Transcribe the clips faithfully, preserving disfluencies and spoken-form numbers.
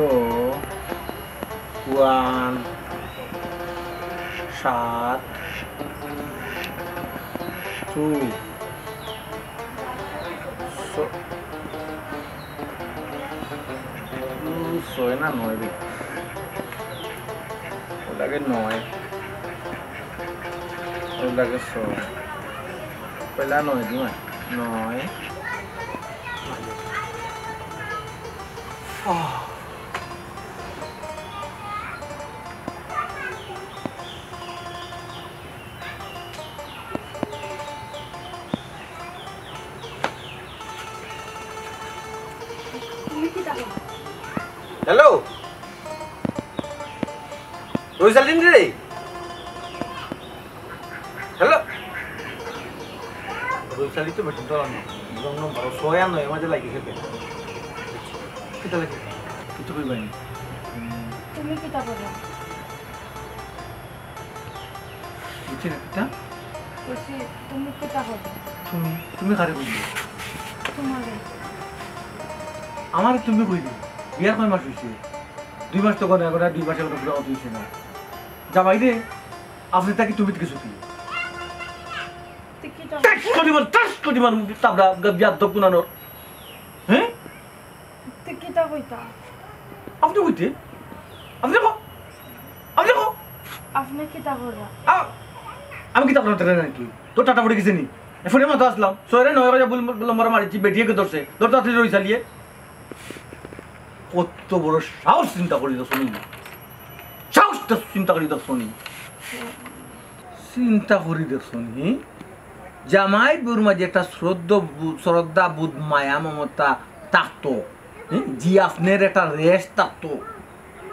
One, সাত, two, ছ-, উম, ছয় না নয় রে? ও লাগে নয়। ও লাগে ছয়। পয়লা নয় দিমা। নয়। আহ। হ্যালো, রইসালিন রে। হ্যালো। রইসালি তো বেতন তো না। রং নম্বর ছয় আর নয় মাঝে লাগিছে। কিতা লাগে? কিতা কইবানি? তুমি কিতা করো? বুঝছি না কিতা? কইছি, তুমি কিতা করো? তুমি, তুমি কারে কইছো? তোমারে। আমারে তুমি কইলে? বিয়ার কয় মাস হইছে? দুই মাস তো গনে, এখন আর দুই মাস এখন পুরা অত হইছে না। জামাই রে, আপনি তাকে তুমি কিছু কি? তুই কিতা টেস করিবার, টেস করিবার, তাবড়া, বিয়ার দোকানোর। হ্যাঁ? তে কিতা কইতা? আপনি কইতে? আপনি কো? আপনি কো? আপনি কিতা কররা? আ-, আমি কিতা কররা, তারা নাকি? তোর টাটা পড়ে গেছে নি? এ ফোনে মাতো আসলাম। ছয় রে নয় বাজে ভুল নম্বর মারিছি, বেটিয়ে কে ধরছে? ধর তাড়াতাড়ি রইসালিয়ে। কত বড় সাহস চিন্তা করি তো শুনি। সাহসটা চিন্তা করি তো শুনি। চিন্তা করি দেখছনি, জামাই বউর মাঝে একটা শ্রদ্ধা বো-, শ্রদ্ধা বোধ, মায়া মমতা থাকতো। হুম? জি, আপনার একটা রেশ থাকতো।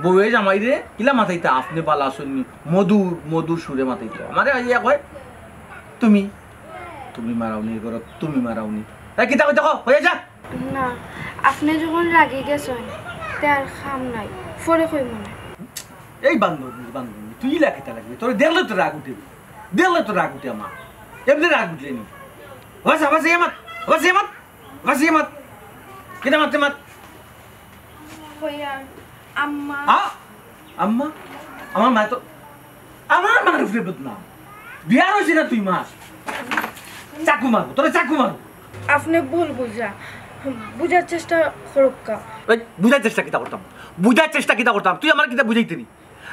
বউয়ে জামাইরে কিলা মাতাইতা, আপনি বালা আছইন নি? মধুর, মধুর সুরে মাতাইতো। আমারে আইয়া কয়, "তুমি, তুমি মারাওনি, এ ঘরো তুমি মারাওনি।" এই কিতা কইতা কও, কইয়া যা। না, আপনি যখন রাগি গেছেন, তে আর কাম নাই, পরে কইমু নে। এই বান্দরনি, বান্দরনি, তুই ইলা কিতা লাগবি? তোরে দেখলে তো রাগ উঠে, দেখলে তো রাগ উঠে আমার। এমনি রাগ উঠলে নি। বাস, বাস, ইয়ে মাত, বাস, ইয়ে মাত, বাস, ইয়ে মাত। কিতা মাতে মাত? কইয়ার, আম্মা। আ? আম্মা? আমার মা তো, আমার মার উপরে বদনাম। বিয়ার হইছে না দুই মাস। চাকু মারবো, তোরে চাকু মারবো। আপনি ভুল বুঝা, বুঝার চেষ্টা করুক্কা। এই, বুঝার চেষ্টা কিতা করতাম? বুঝার চেষ্টা কিতা করতাম? তুই আমারে কিতা বুঝাইতে নি?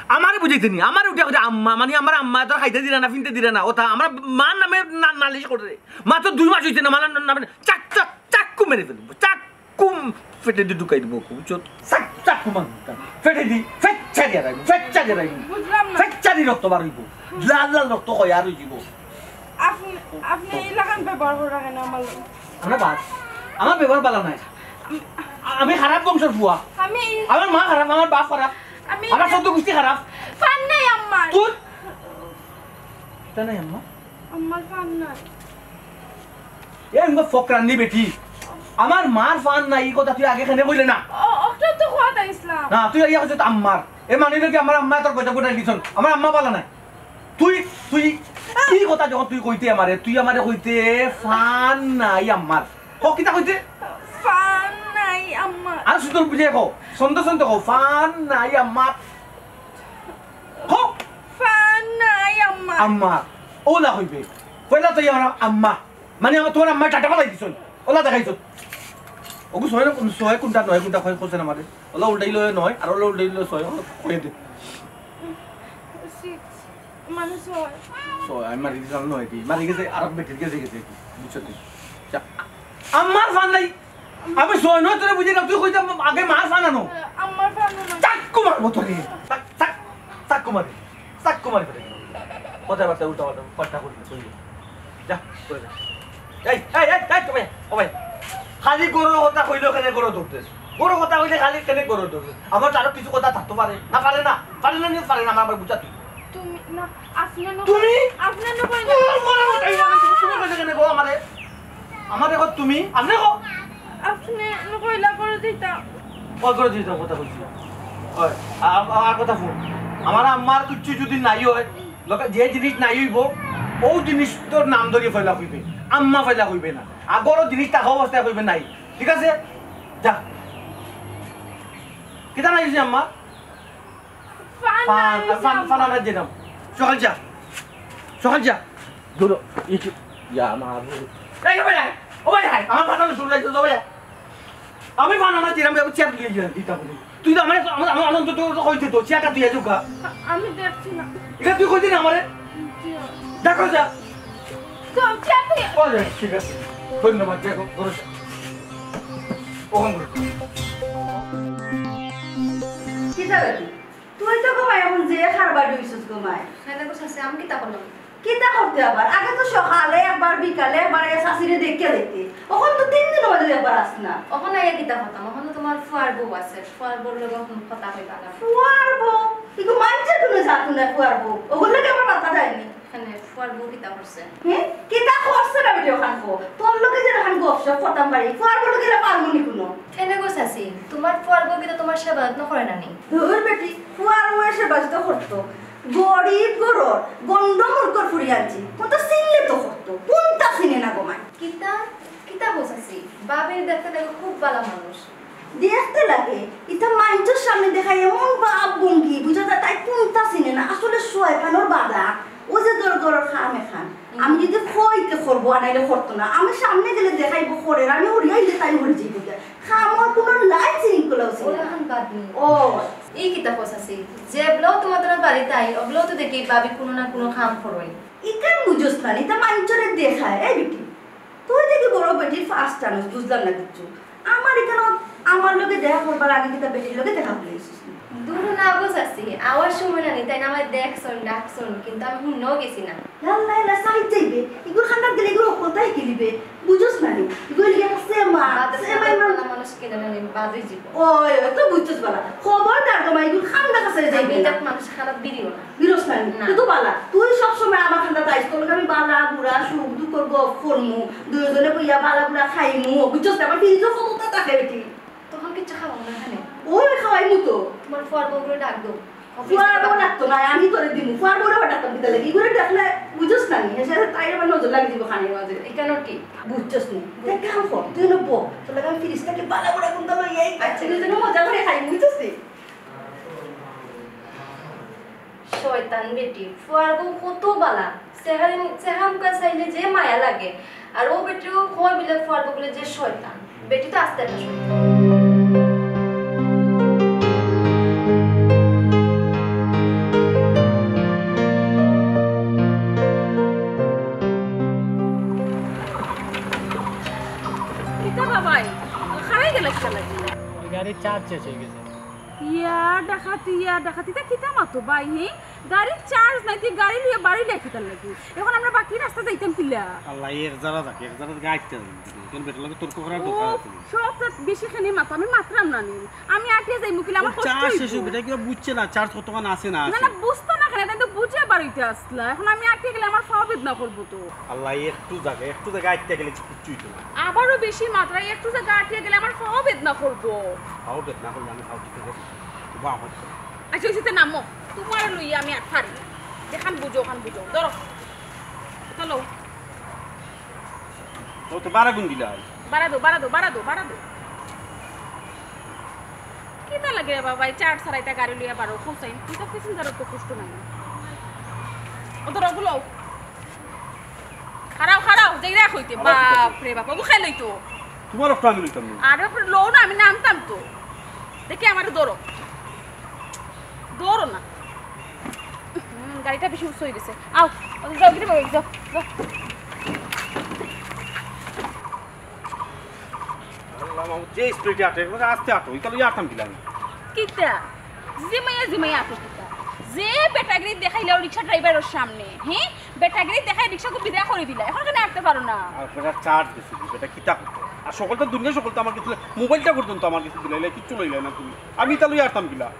আমারে বুঝাইতে নি? আমারে উঠে কইতে আম্মা, মানে আমার আম্মা তোর খাইতে দিরা না, ফিনতে দিরা না, ওটা আমার মার নামে না-, নালিশ করে রে। মাত্র দুই মাস হইছে না, মার নামে চাক, চাক, চাকু মেরে ফেলবো, চাক। কুম ফেটে দি ঢুকাই দিব, বুঝছো? চাক-, চাকু মারবো, ফেটে দি, ফেচ্চারি আর আইবো, ফেচ্চারি আর আইবো। বুঝলাম না। ফেচ্চারি রক্ত বার হইব, লাল লাল রক্ত হয় আর হইব। আপনি, আপনি এই লাগান ব্যবহার করে রাখেন আমার লগে। আমার বাপ, আমার ব্যবহার ভালো নাই। আ-, আমি খারাপ বংশর ফুয়া। আমি আমার মা খারাপ, আমার বাপ খারাপ, আমি আমার চোদ্দ গোষ্ঠী খারাপ। ফান নাই আম্মার। তোর কিতা নাই আম্মা? আম্মার ফান নাই। এ, এমন ফকরানি বেটি। আমার মার ফান নাই, এই কথা তুই আগে কেনে কইলে না? ও, ওটা তো কথা ইসলাম। না, তুই ইয়া কইছত আম্মার। এ মানে কি আমার আম্মা তোর কথা কথা লিছন? আমার আম্মা বালা নাই। তুই, তুই, তুই কথা যখন তুই কইতে আমারে, তুই আমারে কইতে ফান নাই আম্মার। ক কিতা কইতে? ফান নাই আম্মার। আর সুন্দর বুঝে কও, ছন্দ ছন্দ কও, ফান নাই আম্মার। কও। ফান নাই আম্মার। আম্মার। ওলা কইবে। পয়লা তো আমার আম্মা। মানে আমার তোমার আম্মায় টাটা ফালাই দিছইন। ওলা দেখাইছো। ওগু ছয় না কোন-, ছয় কোনটা নয় কোনটা কয় কইছে না আমারে। ওলা উল্টাইলো নয়, আর ওলা উল্টাইলো ছয়, ওলা কইয়া দে। Six, মানে ছয়। ছয়, আমি মারি দিলাম নয় দি। মারি গেছে, আর বেটির গেছে, গেছে। বুঝছো তুই? যা। আমার ফান নাই। আমি ছয় নয় তোরে বুঝি না, তুই কইতে আগে মার ফান আনো। আমার ফান নাই। চাক্কু মারবো তোরে। চাক, চাক, চাক্কু মারি। চাক্কু মারি ফেলে। কথাবার্তা উল্টা পাল্টা, পাল্টা করি, করি। যা, করে যা। এই, এই, এই, এই, তুমি, ও ভাই। খালি গরুর কথা কইলে কেনে গরু দৌড় দেস? গরুর কথা কইলে খালি কেনে গরু দৌড় দেস? আমার তো আরো কিছু কথা থাকতে পারে। না পারে না। পারে না, নিয়ে পারে না, আমার আবার বুঝা তুই। তুমি, না, আপনি না তুমি? আপনি না কইলে। তোমার কথা, এই মানে তুমি কেনে গো আমারে? আমার দেখো তুমি, আপনি কো? আপনি না কইলা করে দিতাম। কল করে দিতাম, কথা কইছি। ওই, আ-, আ-, আর কথা ফোন। আমার আম্মার কিচ্ছু যদি নাই হয়, লোকে যে জিনিস নাই হইব, ও জিনিস তোর নাম ধরিয়া ফেলা হইবে, আম্মা ফেলা হইবে না। আগরও জিনিস থাকা অবস্থায় হইবে নাই, ঠিক আছে? যা। কিতা নাইছে আম্মা? পান পান, পান, পান আনাত দিলাম। সকাল যা। সকাল যা। ধরো, এই কি? ইয়া, মা, ধরো। এই, ও ভাই, আয়। ও ভাই, আয়। আমার পান আনাত শুরু হইছে, ও ভাই, আয়। আমি পান আনাত দিলাম, আমি চেয়ার তুলিয়া দিলাম, দিতাম বলে। তুই তো আমার, আমার, আমার অন্তত তো কইতে তো, চেয়ারটা তুই আজুকা। আমি দেখছি না। এটা তুই কইতে না আমারে? জি। দেখো যা। তো, চেয়ার তুই ও যা, ঠিক আছে। ধন্যবাদ, দেখো, ধরো যা। ওখান করে। কিতা বেটি? তুই তো গো মাই এখন যে কারবার অইছস গো মাই। কেনে গো চাচি, আমি কিতা করলাম? কিতা করতে আবার? আগে তো সকালে একবার, বিকালে একবার এই চাচিরে দেখিয়া যাইতে। অখন তো তিন দিনর মাঝে একবার আস না। অখন আইয়া কিতা করতাম? অখন তো তুমার ফুয়ার বউ আছে, ফুয়ার বউর লগে অখন কথা কইবা না। ফুয়ার বউ? ইগু মানছে তুমি যাতো না ফুয়ার বউ। অগুর লগে আমার মাথা যায়নি। কেনে, ফুয়ার বউ কিতা করছে? হে? কিতা করছে না বেটি অখান কো? তোর লগে যে অখান গপসপ করতাম পারি, ফুয়ার বউ লগে পারমু নি কুনো? কেনে গো চাচি, তুমার ফুয়ার বউ কিতা তুমার সেবা যত্ন করে না নি? ধুর বেটি, ফুয়ার বউয়ে সেবা যত্ন করতো। গরিব ঘরর, গন্ড মূর্খর ফুরি আনছি। কুনতা চিনলে তো করতো, কুনতা চিনে না গো মাই। কিতা, কিতা গো চাচি, ভাবির দেখতে লাগে খুব ভালা মানুষ। দেখতে লাগে, ইতা মাইনষর সামনে দেখায় এমন ভাব ভঙ্গি, বুঝা যায় তাই কুনতা চিনে না, আসলে শয়তানর বাধা। ও যে তোর ঘরর কাম এখান, আমি যদি কই তে করবো, আর নাইলে করতো না। আমি সামনে গেলে দেখাইবো করের, আমি হরিয়া আইলে তাই হরি যাইবো গিয়া। কামর কুনো লাইন শৃঙ্খলাও ছিল না। ওলাখান বাদ নি। ও। ই কিতা কস চাচি, যেবলাউ তুমার তুমার বাড়িত আই, অবলাউ তো দেখি ভাবি কুনো না কুনো কাম করইন। ইখান বুঝোস না, ইতা মাইনষরে দেখায়, এই বেটি। তুই দেখি বড় বেটির first আনস, বুঝলাম না কিচ্ছু। আমার ইখানো আমার লগে দেখা করবার আগে কিতা বেটির লগে দেখা করি আইছস নি? দুরু না গো চাচি, আওয়ার সময় না নি, তাইন আমারে দেখছইন, ডাকছইন, কিন্তু আমি হুননাও গেছি না। ইয়াল্লা, ইয়াল্লা, সাইড যাইবে। ইগুর খান্দাত গেলে ইগুর অকলতাই গিলিবে। বুঝোস না নি? ইগুর লিগে একটা সেমা, বাদে সেমাই মান- বালা মানুষ কিনা না নি, বাদে জীবন। ওই, ওই, তো বুঝছস বালা। খবরদার গো মাই, ইগুর খান্দা কাছে আমি যাইবে না। এটা মানুষ খারাপ বিড়িও না। বিরস না নি? না। তুই তো বালা। তুই সব সময় আমার খান্দাত আইস, তোর লগে আমি বালা, বুরা, সুখ, দুঃখর গপ করমু। দুইজনে বইয়া বালা, বুরা খাইমু। বুঝছস না? আমার ফ্রিজও কততা থাকে বেটি। তখন কিচ্ছু খাওয়াও না এখানে? ওই খাওয়াইমু তো। তুমার ফুয়ার বউগুরে ডাক দেও। ফুয়ার বউ ডাকতো না, আমি তোরে দিমু। ফুয়ার বউরে আবার ডাকতাম কিতা লাগি? ইগুরে ডাকলে বুঝোস না নি? এসে তাই আবার নজর লাগি দিব খানির মাঝে। এখানো ঠিক। বুঝছস নি? দেখ, কাম কর, তুই নব। তোর লগে আমি ফ্রিজ থাকি বালা বুরা কুনতা লই আই। আচ্ছা। দুইজনে মজা করি খাই, বুঝছস নি? শয়তান বেটি, ফুয়ার বউ কত বালা। চেহারা, চেহারা মুখা চাইলে যে মায়া লাগে। আর ও বেটিও কয় বিলে ফুয়ার বউ বলে যে শয়তান। বেটি তো আস্তে একটা শয়তান। কিতা বাবাই, খারাই গেলে কিতা লাগি? ওই গাড়ির চার্জ শেষ হয়ে গেছে। ইয়া ডাকাতি, ইয়া ডাকাতি, তা কিতা মাতো ভাই, হে? গাড়ির চার্জ নাই, তুই গাড়ি লইয়া বাড়ি লইয়া কিতার লাগি? এখন আমরা বাকি রাস্তা যাইতাম কিলা? আল্লাহ, এক জারা যাক, এক জারা যাক, আটটা যাইতাম। কেন বেটার লগে তর্ক করার ও, দরকার আছে নি? সব তো বেশি খানি মাতো, আমি মাতরাম না নি। আমি আটিয়া যাইমু কিলা, আমার ওর কষ্ট চার্জ শেষ হইবো। হইবো, এটা কিবা বুঝছে না, চার্জ কতখান আছে না না, আছে। না, বুঝতো না কেনে, তাই তো বুঝে বাড়িতে আসলা। এখন আমি আটিয়া গেলে আমার পাও বেদনা করবো তো। আল্লাহ, একটু জাগা, একটু জাগা আটটা গেলে কিচ্ছু হইতো না। আবারও বেশি মাত্রায় একটু জাগা আটিয়া গেলে আমার পাও বেদনা করবো। পাও বেদনা করলে আমি পাও ঠিক আছে। বাবা। আচ্ছা, ওই সাথে নামো, তোমার লইয়া আমি আর পারি না। যেখান বুঝো, ওখান বুঝো। ধরো, চলো। ও তো বাড়া গুন দিলা। বাড়া দো, বাড়া দো, বাড়া দো, বাড়া দো। কিতা লাগে রে বাবা, এই চার্জ ছাড়া ইতা গাড়ি লইয়া বারো, কোথায়? তুই তো পিছন ধরো তো কষ্ট নাই। ও ধরো, ওগুলো। খাড়াও, খাড়াও, যেই রাখ হইতে। আবার কি বাপ রে বাপ, ওগু খাই লইতো। তোমার অফটা আমি লইতাম না। আরে বাপ রে, লও না, আমি নামতাম তো। দেখি আমারে ধরো। ধরো না। হুম, গাড়িটা বেশি উঁচু হয়ে গেছে। আও, যাও, গিরি বাবা, যাও, যাও। আল্লাহ মাহবুদ, যে স্পিডে আটে, একটু আস্তে আটো, ইকালে ইয়ারতাম দিলাম। কিতা? জিমাইয়া জিমাইয়া আটো কিতা? যে বেটাগিরি দেখাইলাও রিক্সা ড্রাইভারের সামনে, হ্যাঁ? বেটাগিরি দেখাই রিক্সাকে বিদায় করে দিলা, এখন কেনে আটতে পারো না? আর বেটা চার্জ গেছে কি, বেটা কিতা করতো? আর সকলটা দুনিয়া সকলটা আমার কিছু, মোবাইলটা পর্যন্ত আমার কিছু দিলাইলে, কিচ্ছু লইলে না তুমি। আমি ইতা লইয়া আটতাম কিলা?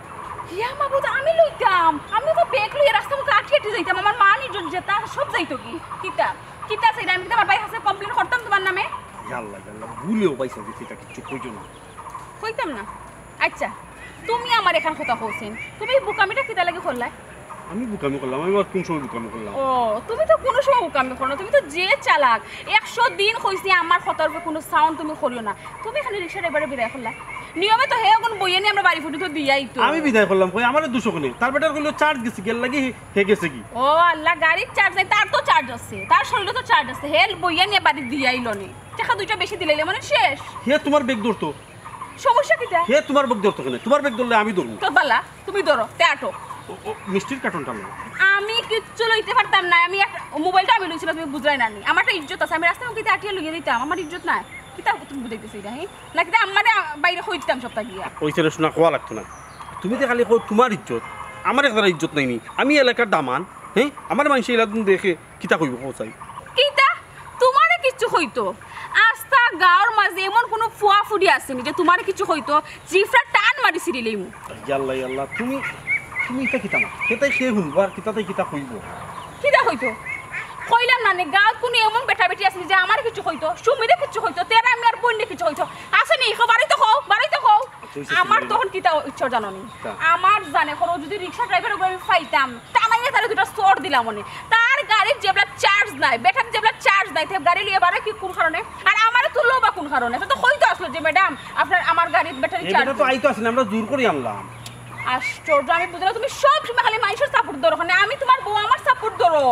ইয়া মাবুদ, আমি লইতাম। আমি তো ব্যাগ লইয়া রাস্তা মতো আটি আটি যাইতাম। আমার মা নিজর যেতা সব যাইতো কি? কিতা? কিতা চাইলে আমি কিতা আমার ভাইর কাছে কমপ্লেন করতাম তোমার নামে? ইয়াল্লা, ইয়াল্লা, ভুলেও পাইছো যে সেটা কিচ্ছু কইছো না। কইতাম না? আচ্ছা, তুমি আমার এখান কথা কইছেন, তুমি এই বোকামিটা কিতা লাগি করলায়? আমি বোকামি করলাম? আমি আবার কোন সময় বোকামি করলাম? ও, তুমি তো কোনো সময় বোকামি করো না, তুমি তো যে চালাক। একশো দিন কইছি আমার কথার উপরে কোনো সাউন্ড তুমি করিও না, তুমি এখানে রিক্সা ড্রাইভারে বিদায় করলায়। নিয়মে তো হে অখন বইয়া নি আমরা বাড়ি ফুটি তো দিয়াই তো। আমি বিদায় করলাম, কই আমারে দুশো কোনে? তার বেটার কইলো চার্জ গেছে, গেল লাগি হে গেছে কি? ও আল্লাহ, গাড়ির চার্জ নাই, তার তো চার্জ আছে, তার শরীরে তো চার্জ আছে, হে বইয়া নিয়া বাড়ি দিয়াইলো নি। টেকা দুইটা বেশি দিলাইলে মানে শেষ। হে তোমার ব্যাগ ধরতো। সমস্যা কিতা? হে তোমার ব্যাগ ধরতো কেনে? তোমার ব্যাগ ধরলে আমি ধরমু। তো বালা, তুমি ধরো, তে আটো। ও, ও, মিষ্টির কার্টনটা নাও। আমি কিচ্ছু লইতে পারতাম না, আমি এক, মোবাইলটা আমি লইছি না, তুমি বুঝরায় না নি। আমার একটা ইজ্জত আছে, আমি রাস্তার মধ্যে আটিয়া লইয়া দিতাম, আমার ইজ্জত নাই। কিতা তুমি বুঝাইতেছো এটা, হ্যাঁ? না কিতা আমারে বাইরে কই দিতাম সবটা গিয়া? ওই ছেলে শোনা কোয়া লাগতো না। তুমি তো খালি কও তোমার ইজ্জত, আমার একটা ইজ্জত নাই নি। আমি এলাকার দামান, হ্যাঁ? আমার মানষে এলাকা দেখে কিতা কইব কও চাই? কিতা? তোমারে কিচ্ছু কইতো? আস্তা গাঁওর মাঝে এমন কোনো ফুয়া ফুড়ি আছে নি যে তোমারে কিচ্ছু কইতো? জিফরা টান মারি ছিড়িলিমু। ইয়াল্লা, ইয়াল্লা, তুমি, তুমি ইতা কিতা না? হেতাই সে হুনবো আর কিতাতে কিতা কইব? কিতা কইতো? কইলাম না নি, গাঁওত কোনো এমন বেটা বেটি আছে নি যে আমারে কিচ্ছু কইতো, সুমিরে কিচ্ছু কইতো, তেরা মিয়ার বইনরে কিচ্ছু কইতো? আছে নি? কও, বারইতো কও, বারইতো কও। আচ্ছা, অইছে, আমার তুমি তখন কিতা ইচ্ছা জানো নি? তা? আমার জানে করো যদি রিক্সা ড্রাইভার ওগুলো আমি পাইতাম, টানাইয়া তারে দুইটা চড় দিলাম অনে। তার গাড়ির যেবলা চার্জ নাই, বেটার যেবলা চার্জ নাই, তে গাড়ি লইয়া বারয় কি কোন কারণে? আর আমারে তুললো বা কোন কারণে? তো, তো কইতো আসলো যে, "ম্যাডাম, আপনার, আমার গাড়ির ব্যাটারি এই চার্জ বেটা তো নাই।" আইতো আসলে, আমরা জোর করি আনলাম। আশ্চর্য, আমি বুঝলাম তুমি সব সময় খালি মাইনষর সাপোর্ট ধরো, মানে আমি তোমার বউ, আমার সাপোর্ট ধরো।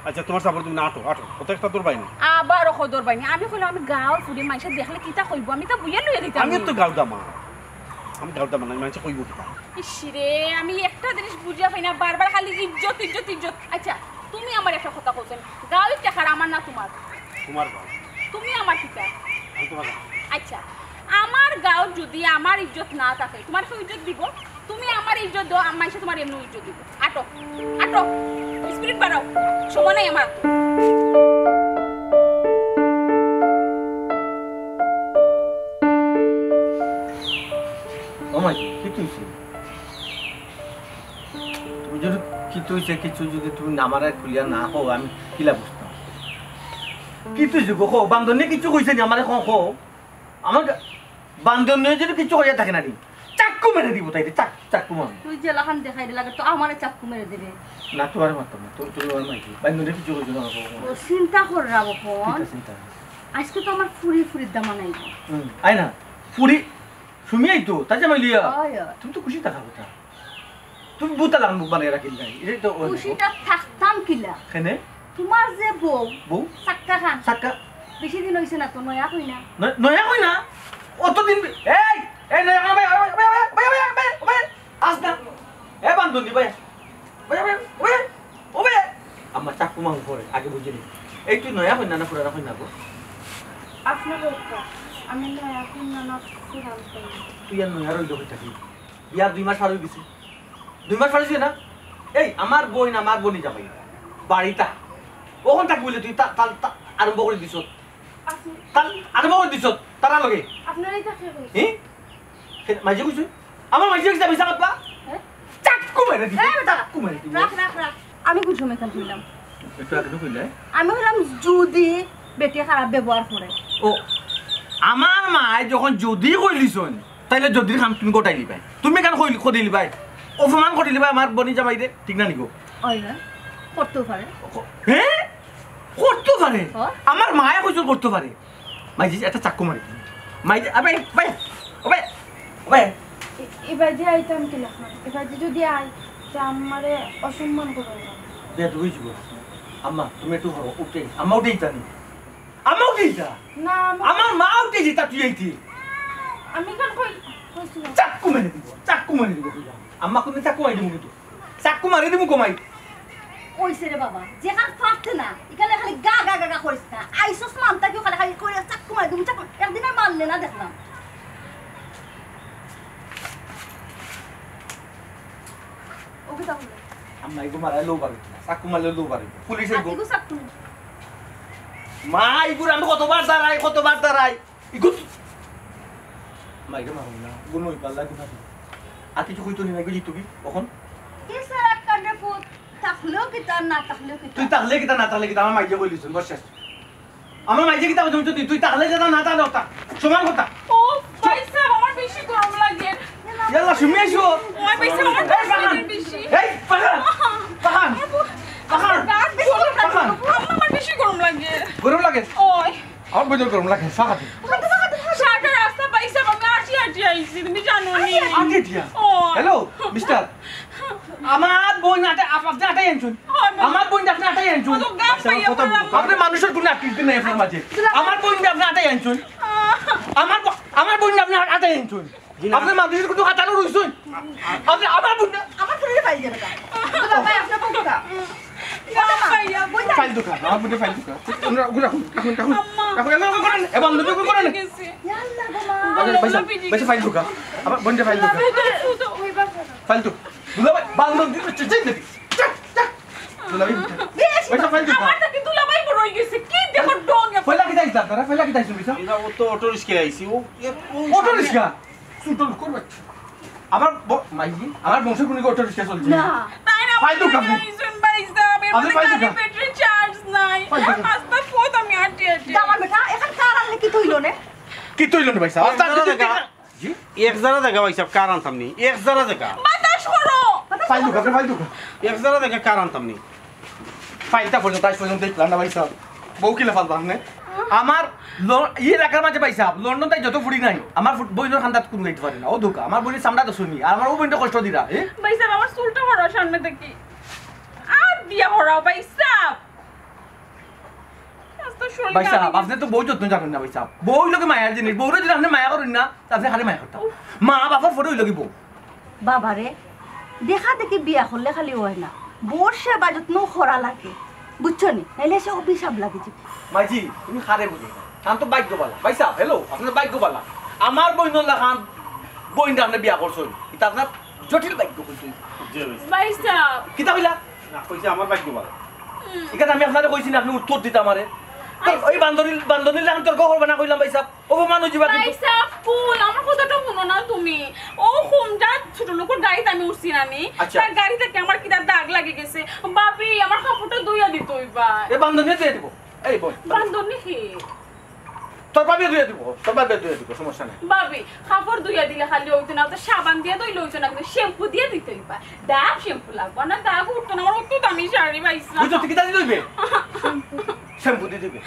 আচ্ছা, তোমার সাপোর্ট তুমি না আটো, আটো, কত একটা দৌড় বাইনি। আবার ওকে দৌড় বাইনি। আমি কইলাম, আমি গাঁওর ফুড়ি, মাইনষে দেখলে কিতা কইবো? আমি তো বুইয়া লইয়া দিতাম আমি নি। তো গাঁওর দামান। আমি গাঁওর দামান, আমি মাইনষে কইবো কিতা? ইস রে, আমি একটা জিনিস বুঝিয়া পাই না, বারবার খালি ইজ্জত, ইজ্জত, ইজ্জত। আচ্ছা, তুমি আমার একটা কথা কইছেন, গাঁওর টেকার আমার না তোমার? তোমার গাঁও। তুমি আমার কিতা? আমি তোমার গাঁও। আচ্ছা, আমার গাঁওর যদি আমার ইজ্জত না থাকে, তোমার কেউ ইজ্জত দিব? তুমি আমার ইজ্জত দাও, আম-, মাইনষে তোমার এমনি ইজ্জত দিব। আটো, আটো, স্পিরিট বাড়াও, সময় নাই আমার। ও মাই, কিতা অইছে? তুমি যদি কিতা অইছে কিছু যদি তুমি আমারে খুলিয়া না কও, আমি কিলা বুঝতাম? কিতা অইছে গো, কও, বান্দর নিয়ে কিছু কইছে নি আমারে, কও, কও। আমার গা-, বান্দর নিয়ে যদি কিছু কইয়া থাকে না নি, চাক্কু মেরে দিব তাইরে, চাক-, চাক্কু মারবো। তুই যে লাখান দেখাই দিলে, তো আমারে চাক্কু মেরে দিবে। না, তোমারে মারতাম না, তো-, তুমি আমার মাইকি। বান্দর নিয়ে কিছু কইছে না, কও, কও। ও, চিন্তা কর রাখো কোন। কিতা চিন্তা? আজকে তো আমার ফুরি ফুরির দামান আইবো। হুম, আয় না, ফুরি সুমি আইতো, তাই জামাই লিয়া। অয়, অয়। তুমি তো খুশি থাকার কথা। তুমি বুতা লাগান মুখ বানাই রাখিল নাই। এটাই তো অয় না। খুশিটা থাকতাম কিলা? কেনে? তোমার যে বউ, বউ? সাক্কা খান। সাক্কা। বেশি দিন অইছে না তো, নয়া কইনা। ন-, নয়া কইনা? অতদিন বি-, এই, এই নয়া কইনা, ভাই, ভাই, আস না। এ বান্ধবী, ভাই। ওবে, ওবে, ওবে, ওবে। আমার চাকু মাং পরে, আগে বুঝে নি। এই তুই নয়া কইনা না পুরানা কইনা গো? আপনার কথা, আমি নয়া কইনা না পুরানা কইনা। তুই আর নয়া রইল কই থাকি? বিয়ার দুই মাস পার হয়ে গেছে। দুই মাস পার হয়েছে না? এই আমার বইন, আমার বইন জামাই। বাড়িটা। ওখান থাকি বলে তুই তা-, তা-, তা-, আরম্ভ করে দিছ। আপনি তার আরম্ভ করে দিছ, তারা লগে। আপনারাই তাকে কইছে। হ্যাঁ? কে, মাইজে কইছে? আমার মাইজে কইছে, মিছা মাতবা? হ্যাঁ? চাক্কু মেরে দিব। এই বেটা, চাক্কু মেরে দিব। রাখ, রাখ, রাখ। আমি কোন সময় এখান কইলাম? একটু আগে তো কইলে। আমি কইলাম, যদি বেটি খারাপ ব্যবহার করে। ও, আমার মায় যখন যদি কইলিছন, তাইলে যদির কাম তুমি গোটাই লিবাই। তুমি কেন কইলি, করি লিবাই? অপমান করি লিবাই আমার বনি জামাইরে, ঠিক না নিগো? ওই না, করতেও পারে। হ্যাঁ? করতে পারে? ও। আমার মায়ে কইছন করতে পারে। মাইজি, একটা চাক্কু মারি দিন। মাইজি, আবে, ভাই, ওবে, ওবে। এ-, এবার যে আইতাম কি না? এবার যে যদি আই, তা আমারে অসম্মান করো না। বেয়াদবি হয়ে যাবো। আম্মা, তুমি একটু হরো, উঠে। আম্মা উঠে দিতা নি। আম্মা উঠে দিতা। না, আম্মা। আমার মা উঠে দিতা, তুই এইতি। আমি কেন কই, কইছি না। চাক্কু মারি দিব, চাক্কু মারি দিব, কইলাম। আম্মা, তুমি চাক্কু মারি দিব কিন্তু। চাক্কু মারি দিমু কমাই। কইছে রে বাবা, যেখান পারতে না, এখানে খালি গা গা গা গা করিস না। আইসস মানতা কেউ খালি খালি কইরা চাক্কু মারি দিমু, চাক্কু। একদিন আর মারলে না দেখলাম। ওকে তাহলে। আম্মা, এগো মারা লো বারো। চাক্কু মারলে লো বারো। পুলিশ এগো। আতিগো চাক্কু। মা, এগুর আমি কতবার দাঁড়াই, কতবার দাঁড়াই। ইগুত। মাইরে মারুম না, গুণ ওই পাল্লা গুণ আছে। আর কিছু কইতো নি না, গো জিতু কি, কখন? কি সারা কাণ্ডে পুত, থাকলেও কিতা, না থাকলেও কিতা? তুই থাকলে কিতা, না থাকলে কিতা, আমার মাইজে কইলিছন, বস শেষ। আমার মাইজে কিতা কইছন, তুই, তুই থাকলে যেতা, না থাকলে ওতা। সমান কথা। ও, ভাই সাহেব, আমার বেশি গরম লাগে। ইয়াল্লা, শুনে আইসো। আমার বেশি, আমার এই, ফাহান। বেশি। এই, ফাহান। ফাহান। ফাহান। গাছ বেশি গরম লাগে। ফাহান। আমার বেশি গরম লাগে। গরম লাগে? ওই। আমার বুঝে গরম লাগে, চা খাতে। সারা রাস্তা পাইছে, আমি আটি আটি আইছি, তুমি আটে দিয়া। ও। Hello, mister. আমার বইন আটে, আপ-, আপনে আটাই আনছইন। ও, না। আমার বইন আপনে আটাই আনছইন। ও তো গাছ পাইয়া কথা বললাম। আপনে মানুষর গুণে আকৃষ্ট নাই আপনার মাঝে। আমার বইন আপনে আটাই আনছইন। আমার ব-, আমার বইন আপনে আটাই আনছইন। জি না। আপনে মানুষর কোনো হাতানো রইছইন। আপনে আমার বইন আমার শরীরে ফাইল দেবে না। দুলা ভাই, আপনার বউটা কা? গাছ পাইয়া বইন ফাইল দোকান, আমার বইন ফাইল দোকান। রাখুন, রাখুন, রাখুন, রাখুন। আম্মা। রাখুন, রাখুন, রাখুন। এ বান্ধবী কই করেন? গেছে। ইয়াল্লা গো মা। আরে, পয়সা, পয়সা ফাইল দোকান। আমার বইন ফাইল দোকান। ফাইল দোকান। দুলা ভাই, বান্ধব দিতে চেষ্টা করি। চা, চা। দুলা ভাই, পয়সা ফাইল দোকান। আমার তো কি দুলা ভাই বড় হয়ে গেছে? কি দেখো ডং এখন। পয়লা কিতা আইছলা আপনারা? পয়লা কিতা আইছলা? আমরা ও তো অটো রিক্সায় আইছি। ও, ও অটো রিক্সা? ছোট লোকের বাচ্চা। আমার ব-, মাইজি, আমার বংশে কোনো অটো রিক্সা চলছে না। না। তাই না, ফাইল দোকান। ভাই সাহেব, এর আপনি মধ্যে ফাইল গাড়ি দোকান। ব্যাটারি চার্জ নাই। ফাইল দোকান। আস্তা ফোন আমি আটি আটি। আমার বেটা, এখন কার আনলে কি তৈল নে? কি তৈল নে ভাই সাহেব? আস্তা এক জায়গা আটি দেখা। আটি। জি? এক জায়গা দেখা ভাই সাহেব, কার আনতাম নি? এক জায়গা দেখা। বাতাস করো। ফাইল দোকান, ফাইল দোকান। এক জায়গা দেখা কার আনতাম নি? ফাইলটা পর্যন্ত, আজ পর্যন্ত দেখলাম না ভাই সাহেব। বউ কিলা ফালবা আপনে? আমার ল-, ই এলাকার মাঝে ভাই সাহেব, লন্ডন তাই যত ফুড়ি নাই, আমার ফুট-, বইনর খান্দাত কোনো যাইতে পারে না। ও ধোকা, আমার বইনর চামড়া তো শুনি, আর আমার ও বইনটা কষ্ট দিরা, এ? ভাই সাহেব, আমার চুলটা হরাও সামনে দেখি। আর দিয়া হরাও ভাই সাহেব। আজ তো শরীর ভাই সাহেব, ভালো আপনি তো বউ যত্ন জানেন না ভাই সাহেব। বউ লোকে মায়ার জিনিস, বউরে যদি আপনি মায়া করেন না, তা আপনি খালি মায়া করতাম। মা বাবার পরে ওই লোকে বউ। বাবারে, দেখা দেখি বিয়া করলে খালি হয় না, বউর সেবা যত্ন করা লাগে, বুঝছো নি? নাইলে সে অভিশাপ লাগে যে। মাইজি, তুমি খারে বুঝো না। তান তো ভাগ্য বালা। ভাই সাহেব, হ্যালো, আপনার ভাগ্য বালা। আমার বইনর লাখান বইন আপনি বিয়া করছেন। এটা আপনার জটিল ভাগ্য কইছি। জি, ভাই। ভাই সাহেব। কিতা কইলা? না, কইছে আমার ভাগ্য বালা। হুম। এখানে আমি আপনারে কইছি না, আপনি উত্তর দিতা আমারে। তো আচ্ছা। ওই বান্দরী, বান্দরীর লাখান তর্ক করবা না কইলাম ভাই সাহেব। অপমান হয়ে যাবা কিন্তু। ভাই সাহেব, কুল, আমার কথাটা শুনো না তুমি। ও হুম, যা ছোট লোকের গাড়িতে আমি উঠছি না নি। আচ্ছা। তার গাড়ি থেকে আমার কিতা দাগ লাগে গেছে। ভাবি, আমার কাপড়টা ধুইয়া দিতে হইবা। এ বান্দরী ধুইয়া দিব। এই বল। বান্দরী কি? তোর ভাবি ধুইয়া দিব, তোর ভাবি ধুইয়া দিব, সমস্যা নাই। ভাবি, কাপড় ধুইয়া দিলে খালি হইতো না, তো সাবান দিয়া ধুইলে হইতো না, কিন্তু শ্যাম্পু দিয়া দিতে হইবা। ডাব শ্যাম্পু লাগবো না, দাগ উঠতো না, আমার অত দামি শাড়ি পাইছিলাম। বুঝছো, তুই কিতা দিতে হইবে? শ্যাম্পু দিয়ে দিবে।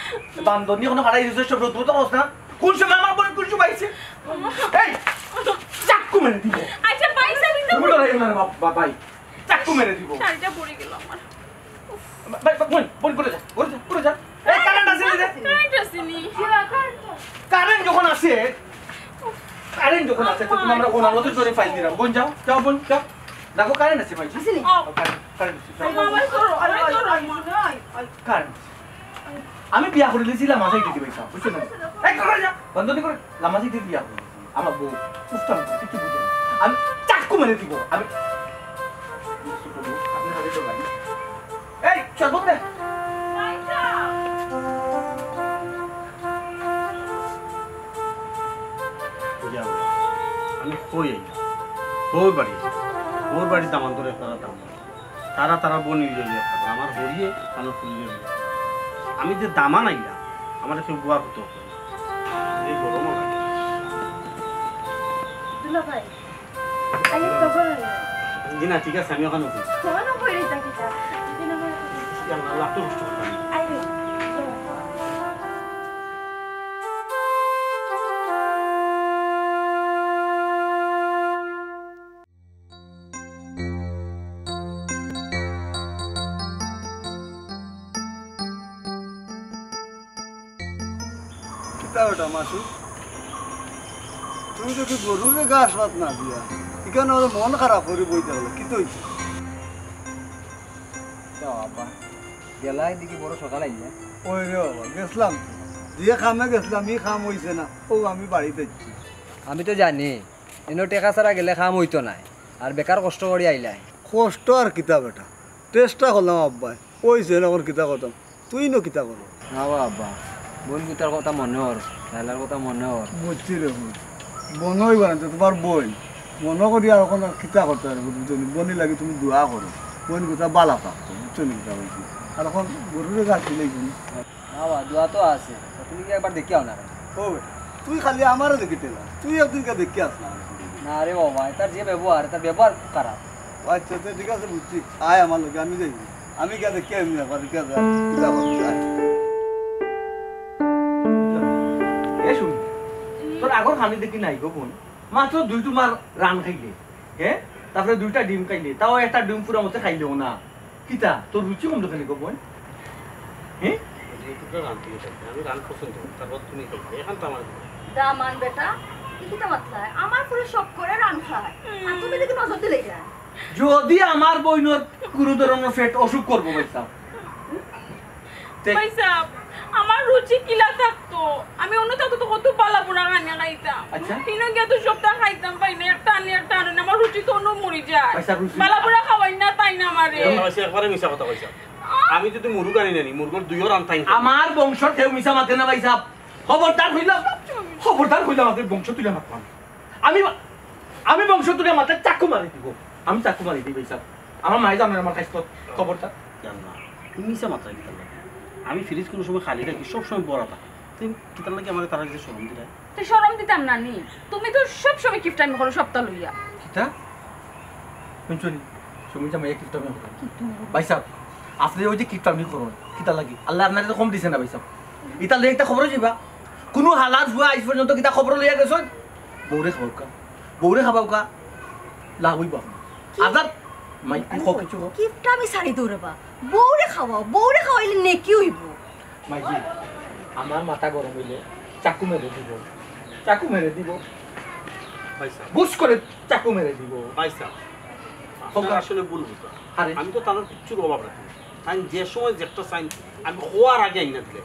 বান্দর নিয়ে কোনো ফাটাই দিছে, সব রোদ মতো না। কোন সময় আমার বলে কোন সময় আইছে? এই, চাক্কু মেরে দিব। আচ্ছা, ভাই সাহেব, তুমি লড়াই না, বাবা, ভাই। চাক্কু মেরে দিব। শাড়িটা পরে গেল আমার। ভাই, ভাই, বোন, বোন, ঘুরে যা, ঘুরে যা, ঘুরে যা। এই, কারেন্ট আছে নি রে? কারেন্ট আছে নি। কারেন্ট যখন আছে, কারেন্ট যখন আছে, তো তুমি আমরা ওনার মতো জোরে ফাইল দিলাম। বোন, যাও, যাও, বোন, যাও। দেখো, কারেন্ট আছে, ভাই। আছে নি? কারেন্ট, কারেন্ট আছে, যাও। আরে, আরে, আরে, আরে, আরে, আরে। কারেন্ট আছে। আমি বিয়া করে দিয়েছিলাম, মাথায় দিতে পারতাম, বুঝছো না? এই, ঘুরে যা, বন্ধ করে, লামাজি দিয়ে বিয়া করে। আমার বউ, উঠতাম না, কিছু বুঝে না। আমি চাক্কু মেরে দিব। আমি, আপনি ভাবি তো ভাই। এই, চল, বন্ধ দে। যাও। আমি কই আইলাম? বউর বাড়ি। বউর বাড়ি দামান ধরে তারা দামান। তারা, তারা বনি লইয়া যাবে। আমার হরিয়ে, আমার ফুল লইয়া যাবে। আমি যে দামান আইলাম, আমার কেউ বুয়া হতো। এই গরমও লাগে। দুলা ভাই, আই তো ঘরে না। জি না, ঠিক আছে, আমি ওখানে উঠি। তোমার না বইরে থাকি তা। দিন আমার ইয়া আল্লাহ, লাগতো কষ্ট করতাম। আই। কিতা বেটা মাসু, তুমি তো কি গরুরে ঘাস পাত না দিয়া, এখানে ওর মন খারাপ করে বইতে হলো, কি তো হইছে? যাও আব্বা, গেলাই দেখি বড় সকাল আইলে। ওই রে বাবা, গেছিলাম তো, যে কামে গেছিলাম, ই কাম হইছে না, ও আমি বাড়িতে যাচ্ছি। আমি তো জানি, এনো টেকা ছাড়া গেলে কাম হইতো নায়, আর বেকার কষ্ট করি আইলাই। কষ্ট আর কিতা বেটা, চেষ্টা করলাম আব্বায়, ওই যে এখন কিতা করতাম, তুই ইনো কিতা করো? না বা আব্বা, বোন গুতার কথা মনে অর, লালার কথা মনে অর। বুঝছি রে বোন, বোন ওই বানাতে তোমার বোন, মনে করি আর এখন আর কিতা করতে পারবো, বুঝছো নি? বোনই লাগি তুমি দোয়া করো, বোন গুতা বালা পাক, বুঝছো নি কিতা বলছি? আর এখন গরুরে গাছ দিলেই বোন। না বা, দোয়া তো আছে, তুমি কি একবার দেখিয়াও না? ও বেটা, তুই খালি আমারে দেখি টেলা, তুই একদিনকে দেখি আস না। না রে বাবা, তার যে ব্যবহার, তার ব্যবহার খুব খারাপ। আচ্ছা, তো ঠিক আছে, বুঝছি। আয় আমার লগে, আমি যাই। আমি গিয়া দেখি, আমি আবার গিয়া যা, যা ভাবছি, আয়। এ শুন, তোর আগর খানি দেখি নাই গো বোন। মাত্র দুই টুমার রান খাইলে, হ্যাঁ, তারপরে দুইটা ডিম খাইলে, তাও একটা ডিম পুরা মতে খাইলেও না। কিতা তোর রুচি কম দোকানে গো বোন? হ্যাঁ, আমি রান পছন্দ করি, তারপর তুমি খাইবে, এখন তো আমার দামান বেটা, তুই কিতা মাতলায়? আমার পুরো শখ করে রান খায়, আর তুমি দেখি নজর দিলে কেন? যদি আমার বইনর কোনো ধরনের পেট অসুখ করবো বলতাম। ভাইসাব, আমার রুচি কিলা থাকতো, আমি অন্য থাকতো তো কত বালা বুড়া খানি খাইতাম। আচ্ছা। ইনো গিয়া তো সবটা খাইতাম পাই না, একটা আনি একটা আনো না, আমার রুচি তো অন্য মরি যায়। ভাইসাব, রুচি- বালা বুড়া খাওয়াই না তাই না আমারে। ভাইসাব, একবারে মিছা কথা কইছা। আমি যদি মুরগ আনি নানি, মুরগর দুইও রান তাই আমার বংশর কেউ মিছা মাতে না ভাইসাব, খবরদার কইলাম, খবরদার কইলাম, আপনি বংশ তুলে মাতলাম। আমি আমি বংশ তুলে মাতে চাকু মারি দিব, আমি চাকু মারি দিব ভাইসাব। আমার মায়ে জানে আমার কাছে, খবরদার। তুমি মিছা মাতরা কিতার লাগি? আমি ফ্রিজ কোনো সময় খালি রাখি, সব সময় ভরা থাকে। তুমি কিতার লাগি আমার তারা কাছে শরম দিলাই? তুই শরম দিতাম না নি, তুমি তো সব সময় কিপটামি করো সবটা লইয়া। কিতা? শুনছো নি? সুমিতা মাইয়া কিপটামি করো। ভাইসাব, আপনি ওই যে কিপটামি করো, কিতার লাগি? আল্লাহ আপনারে তো কম দিছে না ভাইসাব। ইতা লইয়া একটা খবরও যাইবা। কোনো হালার ফুয়া আইজ পর্যন্ত কিতা খবর লইয়া গেছো? বউরে খাবাউকা, বউরে খাবাউকা, লাভ হইব আপনার। আজাদ, মাই, কি খবর? কিপটামি ছাড়ি দৌড়াবা, বউরে খাওয়াও, বউরে খাওয়াইলে নেকি হইব। মাইজি, আমার মাথা গরম হইলে চাকু মেরে দিব, চাকু মেরে দিব। ভাইসাব, বুঝ করে চাকু মেরে দিব। ভাইসাব, খবর- আসলে ভুল বুঝলাম। আরে। আমি তো তার কিচ্ছু অভাব রাখি না। তাই যে সময় যেটা চাই, আমি খোয়ার আগে আইনা দিলে।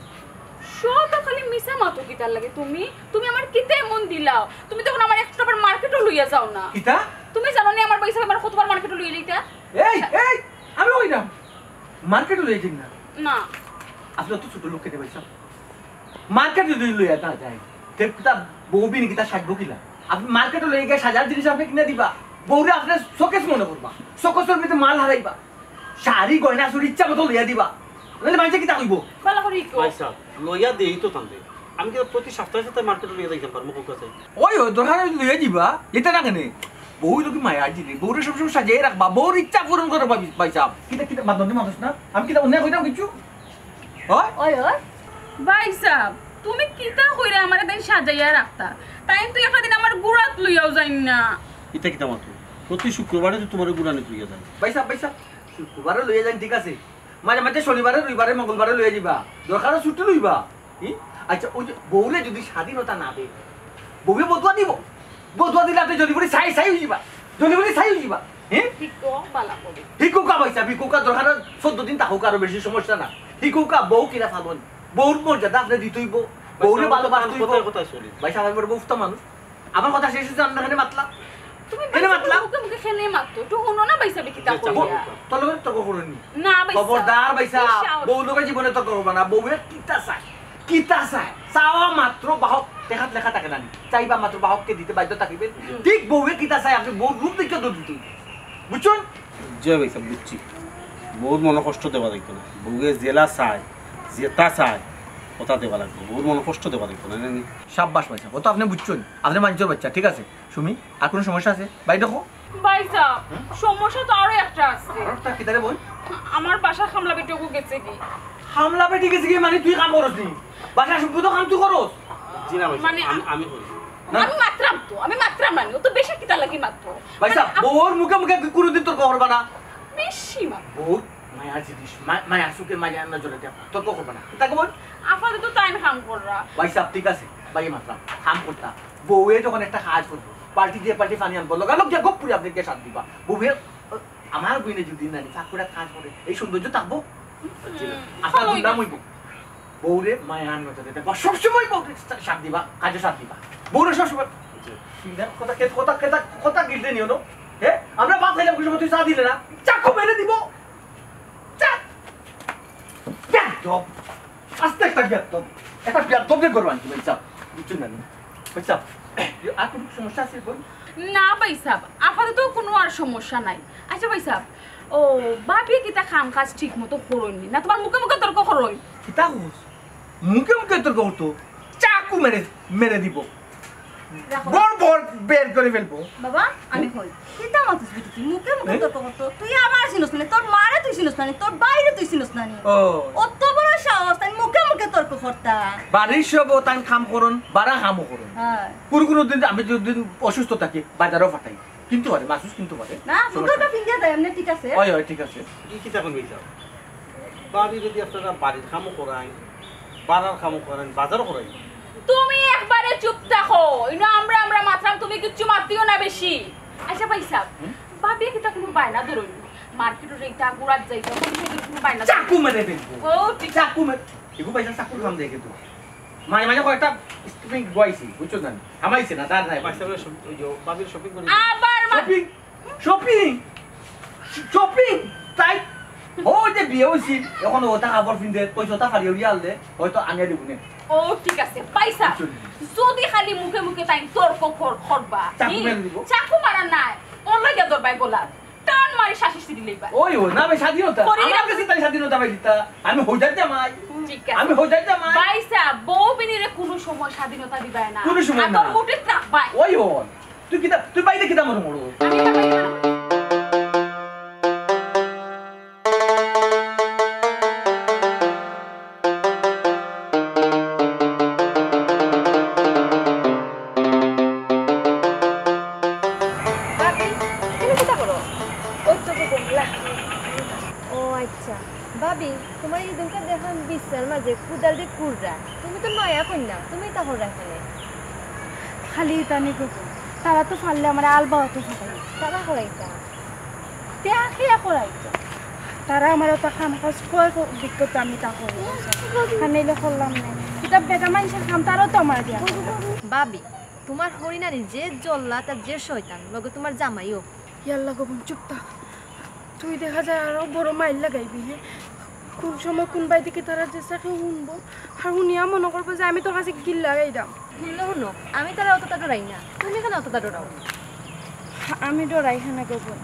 শত খালি মিছা মাতো কিতার লাগি তুমি? তুমি আমার কিতা এমন দিলাও? তুমি তখন আমার একটা বার মার্কেটও লইয়া যাও না। কিতা? তুমি জানো নি আমার ভাইসাব আমার কতবার মার্কেটও লইয়া যাইতা? এই, এই, আমি ওই না। মার্কেটও লইয়া যাই না। না। আপনি অত ছোট লোক কেনে ভাইসাব? মার্কেটে যদি লইয়া না যায়, তে কিতা বউ বিনি কিতা সাজবো কিলা? আপনি মার্কেটও লইয়া গিয়া সাজার জিনিস আপনি কিনে দিবা। বউরে আপনি শোকেস মনে করবা। শোকেসর ভিতরে মাল হারাইবা। শাড়ি গয়না চুড়ি ইচ্ছা মতো লইয়া দিবা। নাহলে মাইনষে কিতা কইব? ভালা করি কও। ভাইসাব, লইয়া দেই তো তানরে। আমি কিন্তু প্রতি সপ্তাহে সপ্তাহে মার্কেটে লইয়া যাইতাম পারবো, কোন কাছে? ওই, ওই, দরকার হইলে লইয়া দিবা। এটা না কেনে? বউ লোকে মায়া দিলে। বউরে সবসময় সাজিয়ে রাখবা। বউর ইচ্ছা পূরণ করো ভাই, ভাইসাব। কিতা, কিতা, বাদ দে মানুষ না। আমি কিতা অন্যায় কইতাম কিছু? হয়? ওই ওই ভাইসাব, তুমি কিতা কইরা আমারে তাই সাজাইয়া রাখতা? তাই তুই একটা দিন আমার গুড়াত লইয়াও যাইন না। ইতা কিতা মাতো? প্রতি শুক্রবারে তো তোমার গুড়ানি লইয়া যাই। ভাইসাব, ভাইসাব, শুক্রবারে লইয়া যাইন, ঠিক আছে। মাঝে মাঝে শনিবারে, রবিবারে, মঙ্গলবারে লইয়া দিবা। দরকারে ছুটি লইবা। ই? আচ্ছা, ওই যে বউরে যদি স্বাধীনতা না দেয়, বউয়ে বদুয়া দিব। বদুয়া দিলে আপনি জলিপুরি ছাই ছাই হয়ে যাবা। জলিপুরি ছাই হয়ে যাবা। হ্যাঁ? ঠিক তো, ভালা করি। হিকুকা ভাইসাব, হিকুকা দরকার চোদ্দ দিন থাকুক, আরো বেশি সমস্যা না। হিকুকা বউ কিনা ফালন, বউর মর্যাদা আপনি দিতেইব, বউরে ভালোবাসতেইব। কথায় কথায় চলি। ভাইসাব, আমি বড় মুফতা মানুষ, আমার কথা শেষ হয়েছে, আমরা এখানে মাতলাম। তুমি কেনে ভাইসাব মাতলাম? মুখে মুখে খেনে মাততো, একটু হুনো না ভাইসাব কিতা আচ্ছা, কইরা। আচ্ছা। তোর লগে তর্ক করুন নি। না ভাইসাব। খবরদার ভাইসাব, কি সাহস? বউ লোকে জীবনে তর্ক করবা না। বউয়ে কিতা চায়, কিতা চায়, চাওয়া মাত্র বাহক, দেখাত লেখা থাকে না নি? চাইবা মাত্র বাহককে দিতে বাধ্য থাকিবে। ঠিক বউয়ে কিতা চায়, আপনি বউর রূপ দেখে তো দিতে হইবে। বুঝছেন? জি ভাইসাব, বুঝছি। বউর মনে কষ্ট দেওয়া লাগবে না। বউয়ে জেলা চায়, যেটা চায়, ওটা দেওয়া লাগবে। বউর মনে কষ্ট দেওয়া লাগবে না, জানি? সাব্বাস ভাইসাব, ও তো আপনি বুঝছেন, আপনি মানুষের বাচ্চা, ঠিক আছে। সুমি, আর কোনো সমস্যা আছে? বাইরে দেখো। ভাইসাব, সমস্যা তো আরো একটা আছে। আর একটা কিতারে বল? আমার বাসার কামলা বেটিগু গেছে কি? কামলা বেটি গেছে কি মানে তুই কাম করস নি? বাসার সম্পূর্ণ কাম তুই করস? জি না ভাইসাব, মানে আমি, আমি করি। না। আমি মাতরাম তো, আমি মাতরাম না নি, ও তো বেশি কিতা লাগি মাততো। ভাইসাব, মানে, আপ- বউর মুখে মুখে কোনোদিন তর্ক করবা না। বেশি মাত। বউ মায়ার জিনিস, মা-, মায়ার সুখে মায়ার নজরে দেখ, তর্ক করবা না। তাকে বল। আপাতত তাইন কাম কররা। ভাইসাব, ঠিক আছে, ভাই মাতলাম, কাম করতা। বউয়ে যখন একটা কাজ করবো, বালতি দিয়া বালতি পানি আনবো, লগালগ গিয়া গপ করে আপনি গিয়া সাথ দিবা। বউয়ে, আমার বইনে যদি নানি ফাঁকুড়া কাজ করে, এই সৌন্দর্য থাকবো? জি না। আপনার ভালো দুর্নাম হইছে। হইব। বউরে মায়ার নজরে দেখবা, সবসময় বউরে সাথ দিবা, কাজে সাথ দিবা। বউরে সবসময়। জি। কথা, কথা, কথা, কথা গিলতে নিও না। হ্যাঁ? আমরা ভাত খাইলাম, কিছু তুই চা দিলে না। চাকু মেরে দিব। চা। বেয়াদব। আস্তে একটা বেয়াদব। একটা বেয়াদব রে গরু আনছি, ভাইসাব। বুঝছেন না? ভাইসাব, আর কোনো সমস্যা আছে, বল? না ভাইসাব, আপাতত কোনো আর সমস্যা নাই। আচ্ছা ভাইসাব, ও, ভাবিয়ে কিতা কাম কাজ ঠিক মতো করইন নি? না তোমার মুখে মুখে তর্ক করইন? কিতা কস? মুখে মুখে তর্ক করতো, চাকু মেরে, মেরে দিব। রাখো। বড় বড় বের করে ফেলবো। বাবা, আমি কই। কিতা মাতস বেটি তুই? মুখে মুখে তর্ক করতো। তুই আমার চিনস না নি, তোর মারে তুই চিনস না নি, তোর বাইরে তুই চিনস না নি। ও। অত বড় সাহস, তাই মুখে মুখে তর্ক করতা। বাড়ির সব তাইন কাম করইন, বারা কামও করইন। হ্যাঁ। কুনু কুনু দিন আমি দুদিন অসুস্থ থাকি, বাজারও পাঠাই। কিনতে পারে, মাছ কিনতে পারে। না, সমস্যা মুখে তো নাই। ফিঙ্গে দেয়, এমনি ঠিক আছে। হয়, হয়, ঠিক আছে। ই কিতা কইন কইতাম? ভাবি যদি আপনারা বাড়ির কামও করাইন, বারার কামও করাইন, বাজারও করাইন। তুমি একবারে চুপ থাকো। ইনো আমরা, আমরা মাতরাম, তুমি কিচ্ছু মাতিও না বেশি। আচ্ছা ভাইসাব, হুম? ভাবিয়ে কিতা কুনু বায়না ধরইন? মার্কেটো যাইতা, ঘুরাত যাইতা, কুনু বায়না ধরইন? চাকু মেরে ফেলবো। ও, ঠিক আছে। চাকু মেরে, এগু ভাইসাব চাকুর কাম দেখে তো। মাঝে মাঝে কয়েকটা স্প্রিং বয়সি, বুঝছো না? হামাইছে না, তার নাই। ভাইসাব, ওই যে ভাবির শপিং করি। আবার মা- শপিং? শপিং? শপিং? তাই? ও যে বিয়া হইছিল, এখন ওটা কাপড় পিনতে, পয়সা ওটা ফাড়িয়ে উড়িয়ে আনলে, হয়তো আনিয়ে দিব নে। ও, ঠিক আছে, ভাইসাব। বুঝছো না? যদি খালি মুখে মুখে তাই তর্ক কর-, করবা, চাকু হুম? মেরে দিব। চাকু মারা নাই, ওর লগে দরবাই গোলাপ। টান মারি শাসি সিঁড়ি লইবা। ওই, ওই, না ভাই, স্বাধীনতা। করি আমার না। কাছে তাই স্বাধীনতা ভাই দিতা। আমি হইজার জামাই। ঠিক আছে। আমি হইজার জামাই। ভাইসাব, বউ বিনিরে কুনু সময় স্বাধীনতা দিবায় না। কুনু সময় না। আতর মুঠিত রাখবায়। ওই, ওই। তুই কিতা, তুই বাইরে কিতা মনে মনে? আমি কিতা বাইরে মনে মনে? ভাবি, তুমি কিতা করো? ওই তো গো বললা। ও আচ্ছা। ভাবি, তোমার এই দিনকার দেখলাম বিছনার মাঝে কুদাল দি কুড়রা। তুমি তো নয়া কইন্যা, তুমি তা কররা এখানে। খালি ইতা নি গো। তারা তো পারলে আমার আলবাওয়াতে ফালাই। তারা করাইতা। তে আর কে করাইতো? তারা আমার অত কাম কাজ কয় ক-, বিক্কত আমি তা করি। আর নাইলে করলাম না। ইতা বেটা মানুষের কাম, তারাও তো আমার দিয়া করে। ভাবি, তোমার হরিনানি যে জল্লাদ আর যে শয়তান, লগে তোমার জামাইও। ইয়াল্লা গো বোন, চুপ থাক। তুই দেখা যায় আরো বড় মাইর লাগাইবি, হ্যাঁ? কোন সময় কোন বাড়ি থেকে তারা যে সাথে শুনবো, আর শুনিয়া মনে করবো যে আমি তোর কাছে গিল্লা গাইলাম। হুনো, হুনো, আমি তারা অতটা ডরাই না, তুমি কেন অতটা ডরাও? আমি ডরাই কেনে গো বোন,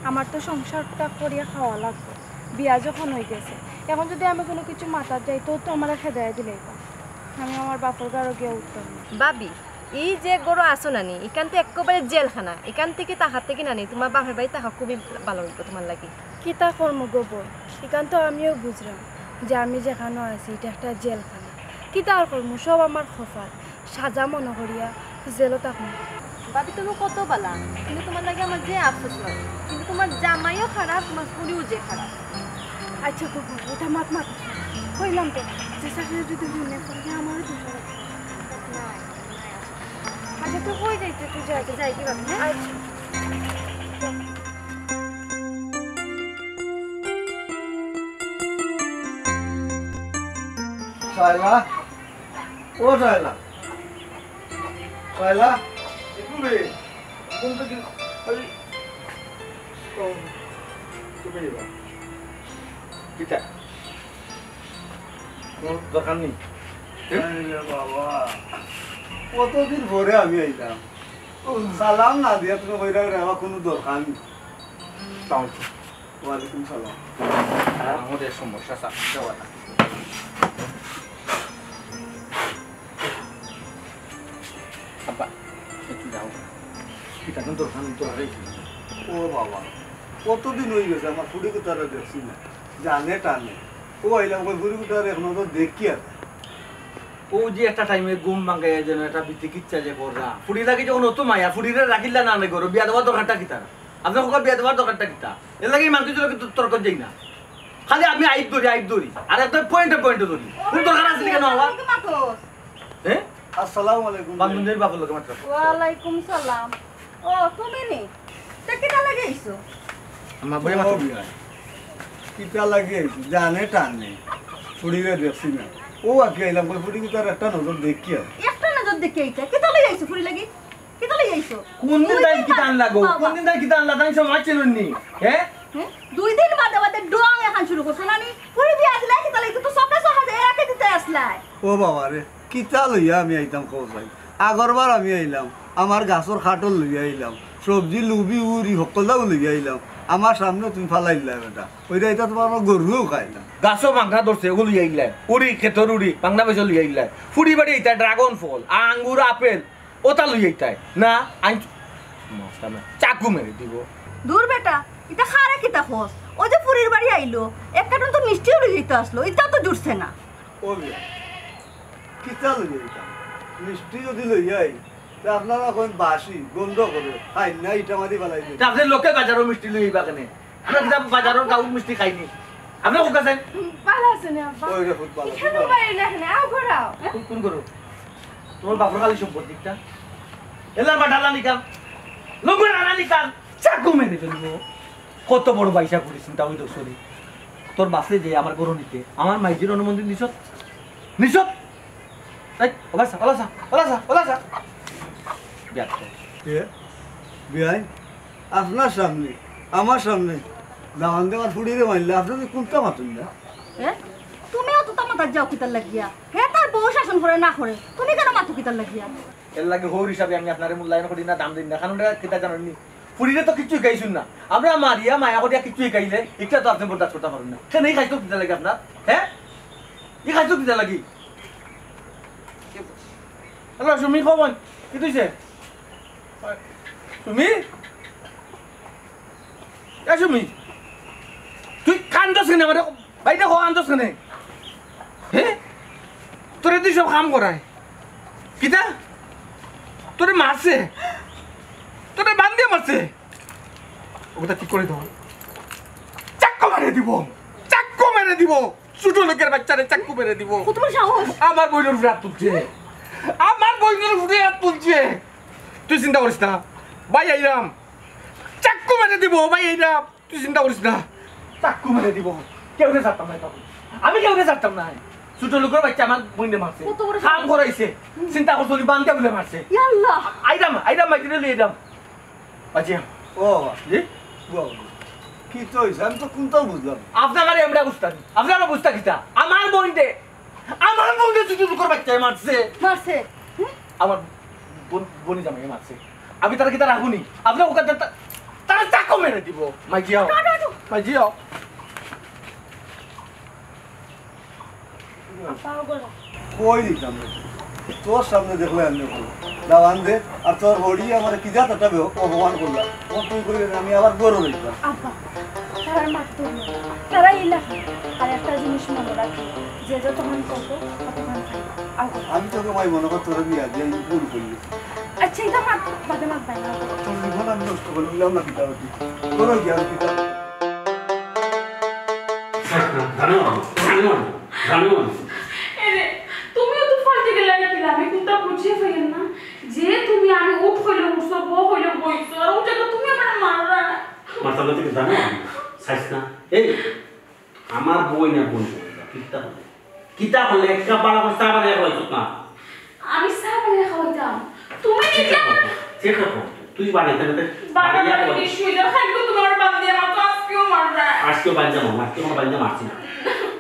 আমার তো সংসারটা করিয়া খাওয়া লাগবো। বিয়া যখন হয়ে গেছে, এখন যদি আমি কোনো কিছু মাতার যাই, তো তো আমার খেদাইয়া দিলেই বা। আমি আমার বাপর ঘরও গিয়া উঠতাম না। ভাবি, এই যে ঘরো আছো নানি, ইখান তো একেবারে জেলখানা। ইখান থেকে থাকার থেকে নানি, তোমার বাপের বাড়ি থাকা খুবই ভালো হইতো তোমার লাগি। কিতা করমু গো বোন, ইখান তো আমিও বুঝলাম যে আমি যেখানো আছি, এটা একটা জেলখানা। কিতা আর করমু, সব আমার কপাল। সাজা মনে করিয়া জেলো থাকমু। ভাবি, তুমি কত বালা, কিন্তু তোমার লাগি আমার যে আফসোস হয়, কিন্তু তোমার জামাইও খারাপ, তোমার ফুরিও যে খারাপ। আচ্ছা গো বোন, এটা মাত মাত। কইলাম তো, যে চাকরি যদি মনে করি, আমারও দুশো না। আচ্ছা, তুই কই যাইতে? তুই যা, আচ্ছা, যাই কি ভাবি, হ্যাঁ? আচ্ছা। শায়লা, ও শায়লা, শায়লা, একটু রে, ঘুম থেকে, আরে, ও, তুমি এবার। কিতা? কোনো দরকার নেই? আরে বাবা, কতদিন পরে আমি আইলাম। সালাম না দিয়া তুমি কইরা রে, আমার কোনো দরকার নেই। তাও তো। ওয়ালাইকুম সালাম। আমাদের সমস্যা, চাকরি দেওয়া না। আব্বা, একটু যাও। কিতা দরকার নেই তো আর এই। ও বাবা, কতদিন হয়ে গেছে আমার ফুড়ি কুতারে দেখছি না, জানে টানে। ও আইলাম, কই ফুড়ি কুতারে এক নজর দেখি আর। ও যে একটা টাইমে ঘুম ভাঙাইয়া যেন একটা বিচিকিচ্ছা যে কররা। ফুড়ি লাগি যখন অত মায়া, ফুড়িরে রাখিলা না নে ঘরো, বিয়া দেওয়ার দরকারটা কিতা? আপনি কখন বিয়া দেওয়ার দরকারটা কিতা? এর লাগি মানতে চলে কিন্তু তর্ক যাই না। খালি আমি আইব ধরি, আইব ধরি। আর একদম পয়েন্টে পয়েন্টে ধরি। কোন দরকার আছে কেন আমার? হ্যাঁ? আসসালামু আলাইকুম। বান্ধবীর বাপের লোকে মাত্র। ওয়ালাইকুম সালাম। ও, তুমি নি? তা কিতা লাগি আইছো? আমার বইয়া মাত্র। ও বিয়া। কিতা লাগি আইছো? জানে টানে। ফুড়িরে দেখছি না। ও আকি আইলাম, কই ফুড়ি কুতার একটা নজর দেখি আর। একটা নজর দেখি আইতা। কিতা লাগি আইছো ফুড়ি লাগি? কিতা লাগি আইছো? কোন দিন তুই তাই কি কিতা আনলা গো? বাবা। কোন দিন তাই কিতা আনলা? তাই সব মাছ ছিল নি? হ্যাঁ? হ্যাঁ? দুই দিন বাদে বাদে ডং এখন শুরু করছো না নি? ফুড়ি বিয়া দিলে কিতা লাগি? তো সবটা সহজে এরাকে দিতে আসলাই। ও বাবা রে, কিতা লইয়া আমি আইতাম কও চাই? আগরবার আমি আইলাম, আমার গাছর কাঠল লইয়া আইলাম, সবজি লুবি উরি হকলটাও লইয়া আইলাম। আমার সামনে তুমি ফালাই দিলা বেটা। ওইটা এটা তোমার আমার গরুও খায় না। গাছও ভাঙ্গা ধরছে, ও লইয়া আইলায়। উরি, খেতর উরি, ভাঙ্গা বেশ লইয়া আইলায়। ফুড়ি বাড়ি এটা ড্রাগন ফল, আঙ্গুর, আপেল, ওটা লইয়া আইতায়। না, আইন মাস্টার না, চাকু মেরে দিব। দূর বেটা, এটা খারে কিতা খোঁজ? ওই যে ফুড়ির বাড়ি আইলো, এক কার্টন তো মিষ্টিও লইয়া আইতে আসলো, এটাও তো জুটছে না। ও মিয়া, কিতা লইয়া আইতাম? মিষ্টি যদি লইয়া আই, তে আপনারা কইন বাসি, গন্ধ করে, খাইন না, ইটা মারি ফালাই দিন। তে আপনে লোকাল বাজারর মিষ্টি লইয়া আইবা কেনে? আমরা কিতা বাজারর গাউর মিষ্টি খাইনি। আপনে কউক্কা চাইন? ভালা আছইন নি, আব্বা? ওই রে, খুব ভালা। ইখানো বাইরে না, এখানো আও, ঘর আও। কোন, কোন ঘর? তুমার বাপর খালি সম্পত্তি একটা। এলা বাটালা নিকাম। লঙ্গর আনা নিকাম। চাকু মেরে ফেলবো। কত বড় বাইসা করিস চিন্তা অইল, সরি। তোর বাপরে যে আমার ঘরো নিতে, আমার মাইজির অনুমতি নিছত? নিছত? এই, ওলা সা, ওলা সা, ওলা সা, ওলা সা। বিয়াত। এ, বিয়াই, আপনার সামনে, আমার সামনে, দামান দেওয়ার ফুড়িরে মারলে, আপনি কোনটা মাতুন না? এ? তুমিও তো তামাতার যাও কিতার লাগিয়া? হে তার বউ শাসন করে না করে, তুমি কেন মাতো কিতার লাগিয়া? এর লাগি হউর হিসাবে আমি আপনারে মূল্যায়ন করি না, দাম দিই না। কারণটা কিতা জানেননি? ফুড়িরে তো কিচ্ছু হিকাইছুন না। আমরা মারিয়া মায়া করিয়া কিচ্ছু হিকাইলে, ইটা তো আপনে বরদাস্ত করতা পারইন না। কেনে ই খাইছলত কিতা লাগি আপনার? হে? ই খাইছলত কিতা লাগি? হ্যালো, সুমি, খবর? কিতা অইছে? সুমি? এ সুমি, তুই কান্দস কেনে? আমারে বাইরে ক, কান্দস কেনে? হে? তোরে দি সব কাম করায়। কিতা? তোরে মারছে? তোরে বান্দিয়া মারছে? ওটা ঠিক করে দাও। চাক্কু মেরে দিব, চাক্কু মেরে দিব। ছোট লোকের বাচ্চারে চাক্কু মেরে দিব। কত বড় সাহস? আমার বইনর উপরে আত তুলছে, আমার বইনর উপরে আত তুলছে। তুই চিন্তা করিস না, ভাই আইরাম। চাক্কু মেরে দিব, ভাই আইরাম। তুই চিন্তা করিস না, চাক্কু মেরে দিব। কেউরে ছাড়তাম না তখন, আমি কেউরে ছাড়তাম না। ছোট লোকের বাচ্চা আমার বইনরে মারছে, কত বড় কাম সাহস? করাইছে। চিন্তা করছো, বান্দিয়া বুলে মারছে। ইয়াল্লা। আইরাম, আইরাম, মাইজিরে লই আইরাম। বাজিয়া। ও বাবা। জি? বাবা। কিতা অইছে? আমি তো কোনটাও বুঝলাম না। আপনার আর আমরা বুঝতাম না। আপনারা বুঝতা কিতা? আমার বইনরে, আমার বইনরে ছোট লোকের বাচ্চায় মারছে। মারছে? হুম? আমার বইন, বইন জামাইয়ে মারছে। আমি তারে কিতা রাখমুনি? আপনার ওখানে তা-, তারে চাক্কু মেরে দিব। মাইজিয়াও। আটো, আটো, আটো। মাইজিয়াও। কই দিতাম রে? তোর সামনে দেখলে আমি বলবো। দাও আন দে, আর তোর হড়ি আমারে কি জাত একটা বে-, অপমান করলা। ও তুই কইলে আমি আবার গরু রইতাম। আব্বা, তারার মাত তো নেই। তারা ইলা। আর একটা জিনিস মনে রাখি, যে যতক্ষণ করবো, ততক্ষণ খাই। আর আমি তোকে ভাই মনে কর তোরা বিয়া দিয়ে আমি ভুল করলি। আচ্ছা, এটা মাত বাদে মাত ভাই না। তোর জীবন আমি নষ্ট করলাম না কিতা হতি। তোরা গিয়া কিতা? জানো, জানো, জানো। এরে, তুমিও তো ফালতু গেলে আর কি লাভ? আমি কোনটা বুঝিয়ে পাইলাম না। যে তুমি আমি উঠ কইলে উঠছো, বউ কইলে বইছো, আর ও জায়গা তুমি আমার মাররা। মারতাম না, তুই জানো? চাইস না। এই, আমার বউ না বউ, কিতা বলে? কিতা বলে? একটা বালা করে চা বানাই খাওয়াইছ না। আমি চা বানাই খাওয়াইতাম। তুমি নিজে আমার চেষ্টা কর, চেষ্টা কর। তুই বানাইতে না, বানাই বানাই খাওয়াই। কি সুইজার খাইবো তোমার বাদ দিয়ে? আমার তো আজকেও মাররা। আজকেও বান্ধা মার, আজকে কোনো বান্ধা মারছি না।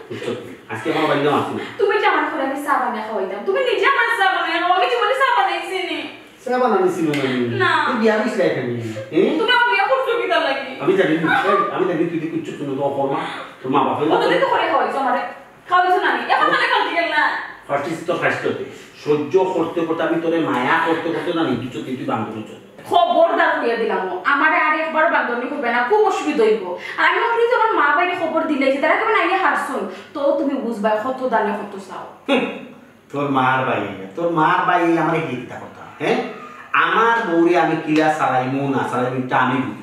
বুঝছো? আজকে কোনো বান্ধা মারছি না। তুমি যে আমার ঘরে আমি চা বানাই খাওয়াইতাম, তুমি নিজে আমার চা বানাই খাও, আমি জীবনে চা বানাইছি নি। চা বানানি ছিল না নি? না। তুই বিয়া দিস না এখানে। হ্যাঁ? তুমি আমার বিয়া করছো কিতা লাগি? আমি জানি না। এই, আমি জানি তুই যে কিচ্ছু শুনো তো অপরমা, তোর মা বাপের কতদিন তো করে খাওয়াইছো আমারে? খাওয়াইছো না নি? এখন মানে খাওয়াইতে গেল না। ফার্স্ট তো ফার্স্ট হতে। সহ্য করতে করতে আমি তোরে মায়া করতে করতে জানি, দুই চোখ তুই বান্ধব হচ্ছ। খবরদার কইয়া দিলাম, আমারে আর একবার বান্ধবী করবে না, খুব অসুবিধা হইব। আর আমি আপনি যখন মা বাইরে খবর দিলে যে তারা কেমন আইয়া হারছুন, তো তুমি বুঝবা কত দানে কত চাও। হুম। তোর মার বাই, তোর মার বাই আমারে কি কিতা করতা, হ্যাঁ? আমার বউরে আমি কিলা চালাইমু না চালাইমু, এটা আমি বুঝি।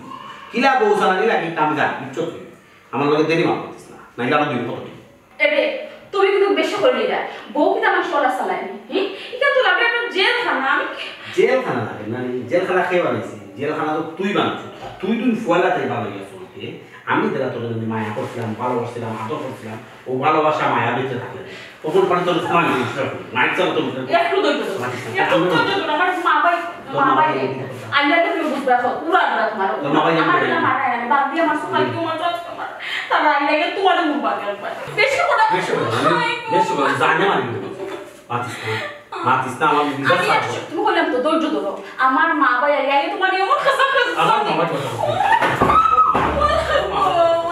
কিলা বউ চালানি লাগে, এটা আমি জানি, বুঝছো তুই? আমার লগে দেরি মাফ করতিস না, নাইলে আমার দুই কত ঠিক। এরে, তুমি কিন্তু বেশি করে নিলা। বউ কিন্তু আমার সরা চালাইনি, হুম? এটা তো লাগে একটা জেলখানা, আমি জেলখানা লাগে না, এই জেলখানা কে বানাইছে? জেলখানা তো তুই বানাইছিস। তুই তুই ফুয়ালা তাই বানাই গেছো আমাকে। আমি তারা তোর জন্য মায়া করছিলাম, ভালোবাসছিলাম, আদর করছিলাম। ও ভালোবাসা মায়া বেঁচে থাকে। তখন পরে তোর স্মার্ট জিনিসটা নাইট সারা তোর একটু ধৈর্য ধরো। মাটিস না। একটু ধৈর্য ধরো। আমার মা ভাই, তোর মা মা ভাই ভাই নেই। আল্লাহ তো তুমি বুঝবে এখন। পুরো আল্লাহ তোমার। তোর মা ভাই আমার নেই। না মারা, আমি বাদ দিয়ে আমার সকাল কি আমার জজ তোমার। তার আগে আগে তোমার মুখ বাদ একবার। বেশি করে বেশি করে, বেশি করে, জানে মারি দিবো। মাতিস না। মাতিস না, আমার মিজাজ আমি খারাপ একটু হয়। তুমি কইলাম তো ধৈর্য ধরো। আমার মা ভাই আগে আগে তোমার এমন খাসা খাসা আমার জানে। মা ভাই কথা বলছে।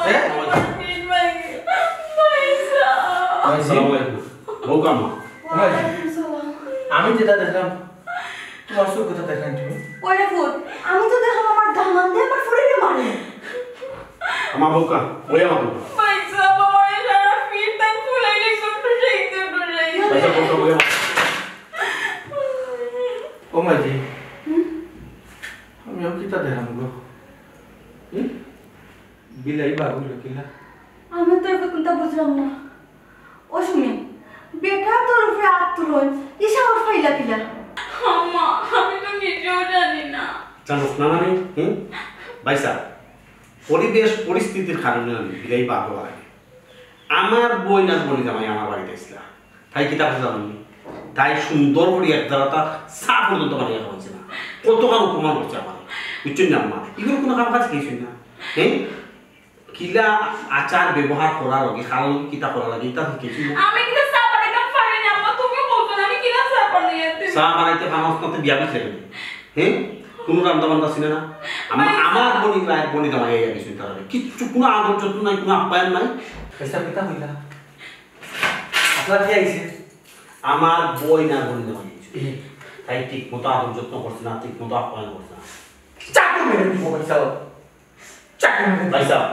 হ্যাঁ? ভাই, ভাই, ভাই, আসসালামু আলাইকুম। বউ কামা। ওয়ালাইকুম সালাম। আমি যেটা দেখলাম, তোমার চোখ কথা দেখলাম তুমি। ওরে ফুট, আমি তো দেখলাম আমার দামান দিয়ে আমার ফুড়িরে মারে। আমার বউকা, ওই আমার বউকা। ভাই সাহেব, আমার এই সারা ফিট তাই ফুলাই গেছে, একটু শেক দে, একটু শেক দে। আচ্ছা, বউকা, ওই আমার। বাজি, হুম? আমি আর কিতা দেখলাম গো? হুম? বিলাই বাবু লোকিলা। আমি তো এখন কোনটা বুঝলাম না। ও সুমি, বেটা তোর উপরে আত তুলইন, ইশা ওর ফাইলা কিলা? আম্মা, আমি তো নিজেও জানি না। জানোস না মানে? হুম? ভাইসাব, পরিবেশ পরিস্থিতির কারণে আমি বিলাই বাবু আর আমার বইন আর বনি জামাই আমার বাড়িত আইছলা। তাই কিতা করছে জানোনি? তাই সুন্দর করি এক জাগাত চা পর্যন্ত বানাইয়া খাওয়াইছে না। কতখান অপমান করছে আমার। বুঝছইন না আম্মা? ইগুর কুনু কাম কাজ শিখাইছইন না। হ্যাঁ? কিলা আচার ব্যবহার করা লাগে, কার লগে কিতা করা লাগে, ইতা শিখাইছইন না। আমি কিতা চা বানাইতাম পারি না, আম্মা? তুমি বলছো না, আমি কিলা চা বানাইয়া দিই? চা বানাইতে পারস না, তো বিয়া করছে কেনে? হ্যাঁ? কুনু রান্দা বান্দা ছিল না? আমার, ভাইসাব। আমার বনি, আমার বনি জামাই আইয়া গেছে তার আগে। কিচ্ছু, কুনু আদর যত্ন নাই, কুনু আপ্যায়ন নাই। ভাইসাব, কিতা কইলা? আপনার কি আইছে? আমার বইন আর বনি জামাই আইছে। এ। তাই ঠিক মতো আদর যত্ন করছে না, ঠিক মতো আপ্যায়ন করছে না। চাকু মেরে দিব ভাইসাব। চাকু মেরে দিব। ভাইসাব।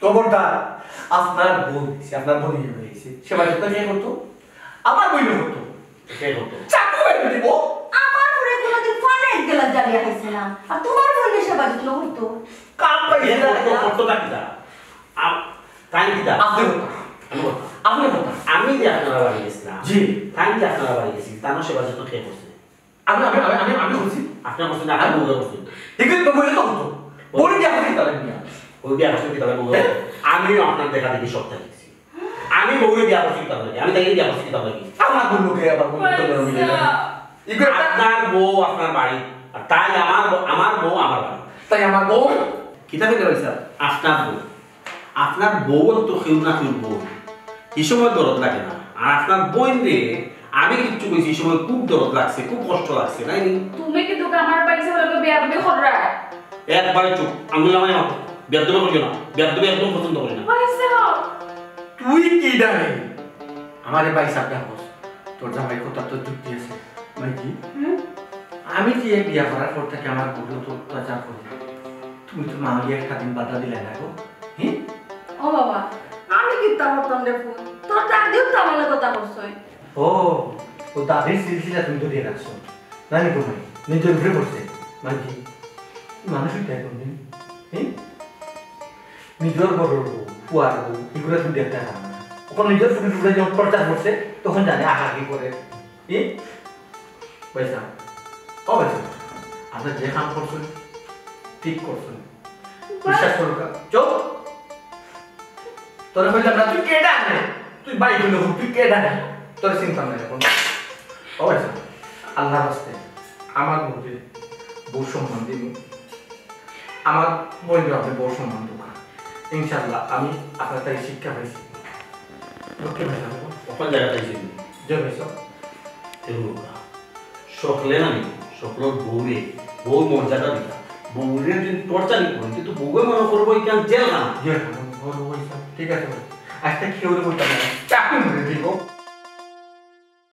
খবরদার, আপনার বউ, সে আপনার বনি হয়ে গেছে। সেবা যত্ন কে করতো? আমার বইনে করতো। কে করতো? চাকু মেরে দিব। আমার বইনে কোনোদিন পানি এক গ্লাস জ্বালিয়া খাইছে না। আর তোমার বইনে সেবা যত্ন করতো। কাম পাইছে কে না। করতো, করতো না কিতা? আ-, তাই কিতা? আপনি কথা। আমি কথা। আপনি কথা। আমি যে আপনার বাড়ি গেছিলাম। জি। তাই যে আপনার বাড়ি গেছি, তার সেবা যত্ন কে করছে? আমি, আমি, আমি, আমি, আমি করছি। আপনার করছেন, আপনার বউরে করছেন। ঠিক আছে, বউরে তো করতো। বউরে বিয়া করছি তাহলে মিয়া। ওই বিয়া করছেন কি তাহলে বউরে? হ্যাঁ। আমিও আপনার দেখা দেখি সব দেখছি। আমি বউরে বিয়া করছি কি তাহলে? আমি তাকে বিয়া করছি কি তাহলে? আমার বউ লোকে আবার বউ লোকে মিলে যাবে। আচ্ছা। এগুলো একটা আপনার বউ আপনার বাড়ি, আর তাই আমার ব-, আমার বউ আমার বাড়ি। তাই আমার বউ। কিতা কইলে ভাইসাব? আপনার বউ। আপনার বউ তো কেউ না কেউ বউ। এই সময় দরদ লাগে না। আর আপনার বইনরে আমি কিচ্ছু কইছি, এই সময় খুব দরদ লাগছে, খুব কষ্ট লাগছে, তাই নি? তুমি কিন্তু আমার ভাইসাবর লগে বেয়াদবি কররায়। একবারে চুপ, আঙ্গুল নামাই মাতো। বেয়াদবি করিও না, বেয়াদবি একদম পছন্দ করি না। ভাইসাব। তুই কিডা রে? আমারে ভাইসাব ডাকস। তোর জামাই কথা তো যুক্তি আছে। মাইজি, হুম? আমি যে বিয়া করার পর থাকি আমার বউরে তো অত্যাচার করি। তুমি তো মামুলি একটা দিন বাধা দিলে না গো। হ্যাঁ? ও বাবা, আমি কিতা করতাম রে ফুত? তোর দাদিও তো আমার লগে কথা করছইন। ও, ও দাদির সিলসিলা তুমি তো দিয়ে রাখছো। না নি গো মাই, নিজের উপরে পড়ছে। মাইজি, মানুষ হইতে এখন দিন। হ্যাঁ? নিজের বড় বউ, ফুয়ার বউ, এগুলো তুমি দেখতে পারো না। ওখানে নিজের ফুটে টুকরে যখন টর্চার করছে, তখন জানে আহা কি করে। কি? ভাইসাব, ও ভাইসাব, আপনি যে কাম করছেন, ঠিক করছেন। বিশ্বাস করুন। চুপ। তোরে কইলাম না, তুই কেডা রে? তুই ভাই বলে হোক, তুই কেডা রে? তোর চিন্তা নাই এখন। ও ভাইসাব, আল্লাহর রাস্তে আমার মধ্যে বউ সম্মান দিবি। আমার বইনরে আপনি বড় সম্মান দোকান। ইনশাআল্লাহ, আমি আপনার তাই শিক্ষা পাইছি। লক্ষ্মী ভাই যাবো। ওখান জায়গাটাই ছিল। জয় ভাই সাহেব। এগুলো সকলে না নি, সকলের বউরে, বউ মর্যাদা দিতা। বউরে যদি টর্চারি করে, কিন্তু বউয়ে মনে করবো এখানে জেলখানা। জেলখানা, বড় ভাই সাহেব। ঠিক আছে ভাই। আজকে কেউ বলতাম না। চাকরি মেরে দিব।